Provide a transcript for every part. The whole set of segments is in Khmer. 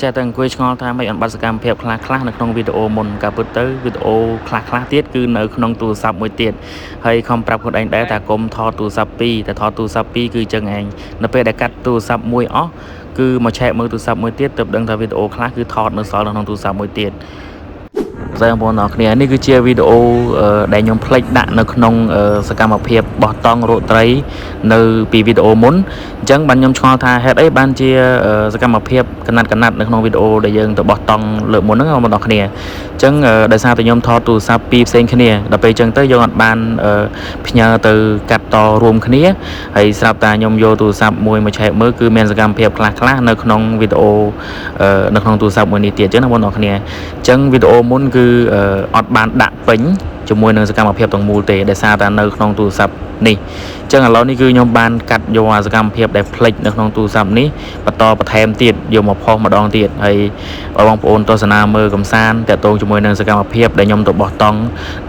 ចេះតែអង្គុយឆ្ងល់ថាមិនអត់បាត់សកម្មភាពខ្លះខ្លះនៅក្នុងវីដេអូមុនការពិតទៅវីដេអូខ្លះខ្លះទៀតគឺនៅក្នុងទូរស័ព្ទមួយទៀតហើយខំប្រាប់ខ្លួនឯងដែរថាកុំថតទូរស័ព្ទពីរតែថតទូរស័ព្ទពីរគឺចឹងឯងនៅពេលដែលកាត់ទូរស័ព្ទមួយអស់គឺមកឆែកមើលទូរស័ព្ទមួយទៀតទើបដឹងថាវីដេអូខ្លះគឺថតនៅសល់នៅក្នុងទូរស័ព្ទមួយទៀត ស្ដីបងប្អូនអរគ្នានេះគឺជាវីដេអូដែលខ្ញុំភ្លេចដាក់នៅក្នុងសកម្មភាពបោះតង់រកត្រីនៅពីវីដេអូមុនអញ្ចឹងបានខ្ញុំឆ្ងល់ថាហេតុអីបានជាសកម្មភាពកណាត់កណាត់នៅក្នុងវីដេអូដែលយើងទៅបោះតង់លើកមុនហ្នឹងបងប្អូនអរគ្នាអញ្ចឹងដោយសារតែខ្ញុំថតទូរស័ព្ទពីរផ្សេងគ្នាដល់ពេលអញ្ចឹងទៅយើងអត់បានផ្ញើទៅកាត់តរួមគ្នាហើយស្រាប់តែខ្ញុំយកទូរស័ព្ទមួយមកឆែកមើលគឺមានសកម្មភាពខ្លះៗនៅក្នុងវីដេអូនៅក្នុងទូរស័ព្ទមួយនេះទៀតអញ្ចឹងណាបងប្អូនអរគ្នាអញ្ចឹងវីដេអូមុនគឺអត់បានដាក់ពេញជាមួយនឹងសកម្មភាពទាំងមូលទេដោយសារតែនៅក្នុងទូរស័ព្ទនេះអញ្ចឹងឥឡូវនេះគឺខ្ញុំបានកាត់យកអាសកម្មភាពដែលភ្លេចនៅក្នុងទូរស័ព្ទនេះបន្តបន្ថែមទៀតយកមកផុសម្ដងទៀតហើយឲ្យបងប្អូនទស្សនាមើលកំសាន្តតាក់ទងជាមួយនឹងសកម្មភាពដែលខ្ញុំទៅបោះតង់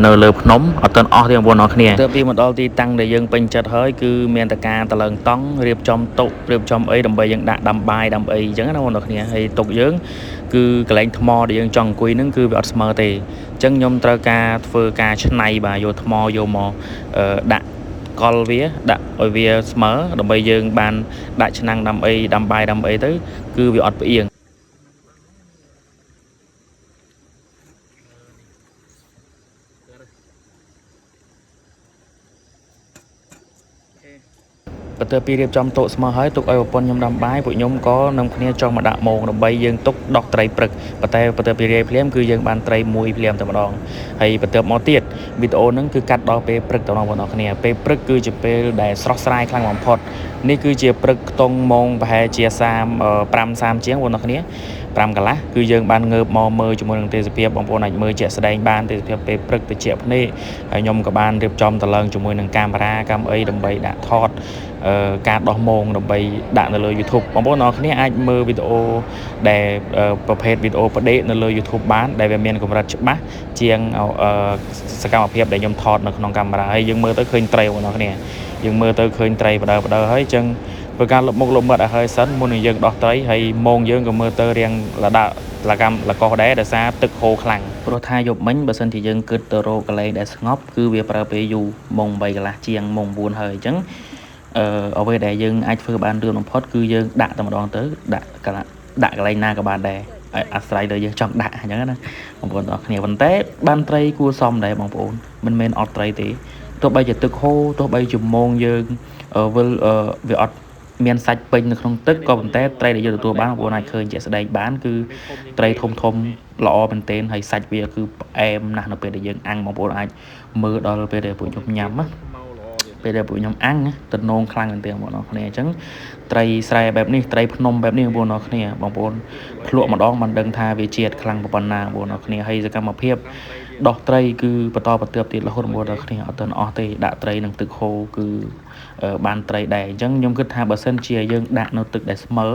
នៅលើភ្នំអត់ទាន់អស់ទេបងប្អូនអរគ្នាទើបពីមកដល់ទីតាំងដែលយើងពេញចិត្តហើយគឺមានតែការតឡើងតង់រៀបចំតុរៀបចំអីដើម្បីយើងដាក់ដាំបាយដាំអីអញ្ចឹងណាបងប្អូនអរគ្នាហើយតុកយើងគឺកន្លែងថ្មដែលយើងចង់អង្គុយហ្នឹងគឺវាអត់ស្មើទេអញ្ចឹងខ្ញុំត្រូវការធ្វើការច្នៃបាទយកថ្មយកមកដាក់កលវាដាក់ឲ្យវាស្មើដើម្បីយើងបានដាក់ឆ្នាំងដាំអីដាំបាយដាំអីទៅគឺវាអត់ផ្អៀង បន្ទាប់ពីរៀបចំតុស្មើហើយទុកឲ្យប្រពន្ធខ្ញុំដាំបាយពួកខ្ញុំក៏នឹងគ្នាចង់មកដាក់មងដើម្បីយើងទុកដោះត្រីព្រឹកប៉ុន្តែបន្ទាប់ពីរាយភ្លាមគឺយើងបានត្រីមួយភ្លាមតែម្ដងហើយបន្ទាប់មកទៀតវីដេអូហ្នឹងគឺកាត់ដល់ពេលព្រឹកតែម្ដងបងប្អូនគ្នាពេលព្រឹកគឺជាពេលដែលស្រស់ស្រាយខ្លាំងបំផុតនេះគឺជាព្រឹកខ្ទង់ម៉ោងប្រហែលជា35 30ជាងបងប្អូនគ្នា5កន្លះគឺយើងបានងើបមកមើលជាមួយនឹងទេសភាពបងប្អូនអាចមើលជាក់ស្ដែងបានទេសភាពពេលព្រឹកតិចភ្នែកហើយខ្ញុំក៏បានរៀបចំតឡើងជាមួយនឹងកាមេរ៉ាកាំអីដើម្បីដាក់ថតការដោះមងដើម្បីដាក់នៅលើ YouTube បងប្អូនអរគ្នាអាចមើលវីដេអូដែលប្រភេទវីដេអូផ្ដេកនៅលើ YouTube បានដែលវាមានកម្រិតច្បាស់ជាងសកម្មភាពដែលខ្ញុំថតនៅក្នុងកាមេរ៉ាហើយយើងមើលទៅឃើញត្រីបងប្អូនអរគ្នាយើងមើលទៅឃើញត្រីបដើបដើហើយអញ្ចឹងធ្វើការលុបមុខលុបមាត់ឲ្យហើយសិនមុននឹងយើងដោះត្រីហើយមងយើងក៏មើលទៅរៀងលដាក់លកម្មលកោសដែរដោយសារទឹកហូរខ្លាំងព្រោះថាយប់មិញបើសិនជាយើងគិតទៅរកកន្លែងដែលស្ងប់គឺវាប្រើពេលយូរម៉ោង8កន្លះជាងម៉ោង9ហើយអញ្ចឹងអ្វីដែលយើងអាចធ្វើបានលឿនបំផុតគឺយើងដាក់តែម្ដងទៅដាក់កន្លែងណាក៏បានដែរអាស្រ័យលើយើងចង់ដាក់អញ្ចឹងណាបងប្អូនទាំងអស់គ្នាប៉ុន្តែបានត្រីគួរសមដែរបងប្អូនមិនមែនអត់ត្រីទេទោះបីជាទឹកហូរទោះបីជាមងយើងវិលវាអត់មានសាច់ពេញនៅក្នុងទឹកក៏ប៉ុន្តែត្រីដែលយើងទទួលបានបងប្អូនអាចឃើញជាក់ស្ដែងបានគឺត្រីធំធំល្អមែនទែនហើយសាច់វាគឺផ្អែមណាស់នៅពេលដែលយើងអាំងបងប្អូនអាចមើលដល់ពេលដែលពួកខ្ញុំញ៉ាំណាពេលដែលពួកខ្ញុំអាំងតំណងខ្លាំងមែនទែនបងប្អូនគ្នាអញ្ចឹងត្រីស្រែបែបនេះត្រីភ្នំបែបនេះបងប្អូនគ្នាបងប្អូនភ្លក់ម្ដងមិនដឹងថាវាជាតិខ្លាំងប៉ុណ្ណាបងប្អូនគ្នាហើយសកម្មភាពដោះត្រីគឺបន្តបន្ទាប់ទៀតរហូតបងប្អូនគ្នាអត់ទាន់អស់ទេដាក់ត្រីនឹងទឹកហូរគឺបានត្រីដែរអញ្ចឹងខ្ញុំគិតថាបើសិនជាយើងដាក់នៅទឹកដែលស្មើ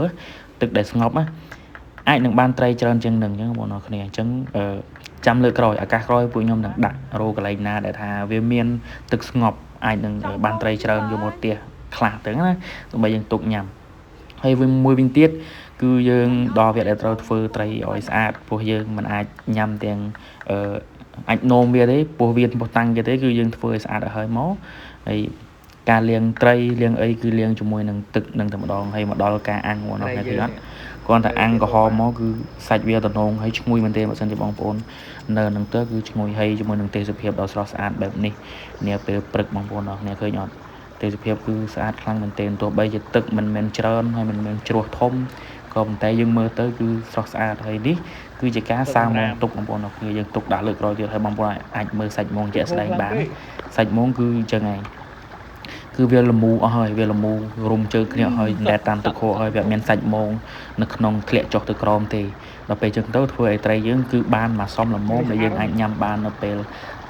ទឹកដែលស្ងប់ណាអាចនឹងបានត្រីច្រើនជាងនឹងអញ្ចឹងបងប្អូនគ្នាអញ្ចឹងចាំលើកក្រោយឱកាសក្រោយពួកខ្ញុំនឹងដាក់រោកន្លែងណាដែលថាវាមានទឹកស្ងប់អាចនឹងបានត្រីច្រើនយកមកផ្ទះខ្លះទៅណាដើម្បីយើងទុកញ៉ាំហើយវិញមួយវិញទៀតគឺយើងដល់វគ្គដែលត្រូវធ្វើត្រីឲ្យស្អាតព្រោះយើងមិនអាចញ៉ាំទាំងអាចនោមវាទេពោះវាពោះតាំងគេទេគឺយើងធ្វើឲ្យស្អាតឲ្យហើយមកហើយការលាងត្រីលាងអីគឺលាងជាមួយនឹងទឹកនឹងតែម្ដងហើយមកដល់ការអាំងមកនោះគឺអត់គ្រាន់តែអាំងក្រហមមកគឺសាច់វាតំណងហើយឈ្ងុយមែនទេបើសិនជាបងប្អូននៅនឹងទៅគឺឈ្ងុយហើយជាមួយនឹងទេសភាពដ៏ស្រស់ស្អាតបែបនេះនាពេលព្រឹកបងប្អូនអរគ្នាឃើញអត់ទេសភាពគឺស្អាតខ្លាំងមែនទែនទោះបីជាទឹកមិនមែនច្រើនហើយមិនមែនជ្រោះធំក៏ប៉ុន្តែយើងមើលទៅគឺស្រស់ស្អាតហើយនេះគឺជាការសាងមងទុកបងប្អូនអរគ្នាយើងទុកដាក់លើកក្រោយទៀតហើយបងប្អូនអាចមើលសាច់មងជាក់ស្ដែងបានសាច់មងគឺអញ្ចឹងឯងគឺវាលមូអស់ហើយវាលមូរុំជើងគ្នាហើយដែតតាមទឹកខហើយវាអត់មានសាច់មងនៅក្នុងធ្លាក់ចុះទៅក្រោមទេដល់ពេលចឹងទៅធ្វើឲ្យត្រីយើងគឺបានមកសមល្មមដែលយើងអាចញ៉ាំបាននៅពេល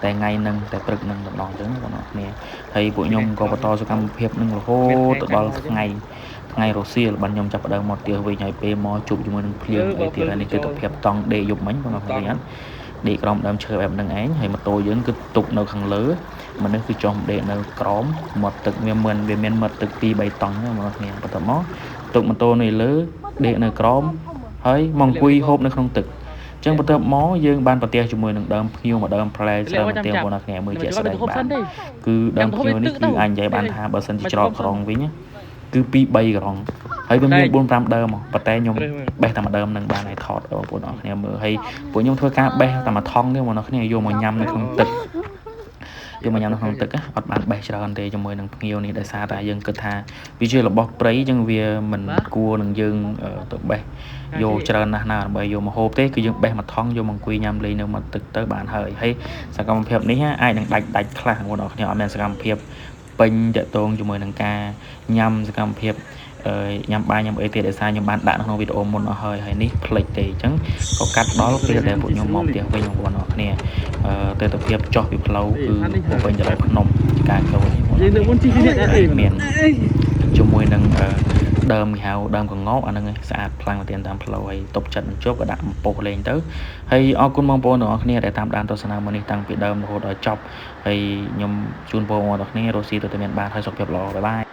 តែថ្ងៃហ្នឹងតែព្រឹកហ្នឹងម្ដងចឹងបងប្អូនគ្នាហើយពួកខ្ញុំក៏បន្តសកម្មភាពនឹងរហូតទៅដល់ថ្ងៃរសៀលបានខ្ញុំចាប់ផ្ដើមមកផ្ទះវិញហើយពេលមកជួបជាមួយនឹងភ្លៀងអីទៀតហើយនេះគឺទភាពតង់ដេកយប់មិញបងប្អូនឃើញអត់ដេកក្រោមដើមឈើបែបហ្នឹងឯងហើយម៉ូតូយើងគឺទុកនៅខាងលើមនុស្សគឺចុះដេកនៅក្រោមមាត់ទឹកវាមិនវាមានមាត់ទឹក2 3តង់ហ្នឹងបងប្អូនគ្នាបន្ទាប់មកទុកម៉ូតូនៅលើដេកនៅក្រោម ហើយមកអង្គុយហូបនៅក្នុងទឹកអញ្ចឹងបន្ទាប់មកយើងបានប្រទះជាមួយនឹងដើមភ្ញៀវមួយដើមផ្លែច្រើនមែនទែនបងប្អូនគ្នាមើលជាក់ស្ដែងបានគឺដើមភ្ញៀវនេះគឺអាចនិយាយបានថាបើសិនជាច្រកក្រុងវិញគឺ2 3ក្រុងហើយវាមាន4 5ដើមប៉ុន្តែខ្ញុំបេះតែមួយដើមនឹងបានឲ្យថតបងប្អូនអរគ្នាមើលហើយពួកខ្ញុំធ្វើការបេះតែមួយថងទេបងប្អូនគ្នាយកមកញ៉ាំនៅក្នុងទឹកយកមកញ៉ាំនៅក្នុងទឹកអត់បានបេះច្រើនទេជាមួយនឹងភ្ញៀវនេះដោយសារតែយើងគិតថាវាជារបស់ព្រៃចឹងវាមិនគួរនឹងយើងទៅបេះយកច្រើនណាស់ណាដើម្បីយកមកហូបទេគឺយើងបេះមួយថងយកមកអង្គុយញ៉ាំលេងនៅមាត់ទឹកទៅបានហើយហើយសកម្មភាពនេះអាចនឹងដាច់ដាច់ខ្លះបងប្អូនគ្នាអត់មានសកម្មភាពពេញតាក់ទងជាមួយនឹងការញ៉ាំសកម្មភាពញ៉ាំបាយញ៉ាំអីទៀតដោយសារខ្ញុំបានដាក់នៅក្នុងវីដេអូមុនអស់ហើយហើយនេះផ្លិចទេអញ្ចឹងក៏កាត់ដល់ពេលដែលពួកខ្ញុំមកផ្ទះវិញបងប្អូនអរគ្នាអឺទស្សនភាពចុះពីផ្លូវគឺពេញទៅដោយភ្នំការកូននេះ យើងលើកមុនជិះនេះអី មានជាមួយនឹងដើមគេហៅដើមកងោកអាហ្នឹងស្អាតខ្លាំងមែនទែនតាមផ្លូវហើយតុបចិត្តមិនជប់ក៏ដាក់អំពុះលេងទៅហើយអរគុណបងប្អូនទាំងអស់គ្នាដែលតាមដានទស្សនាមួយនេះតាំងពីដើមរហូតដល់ចប់ហើយខ្ញុំជូនពរបងប្អូនទាំងអស់គ្នារស់ស៊ីទៅតែមានបានហើយសុខភាពល្អ bye bye.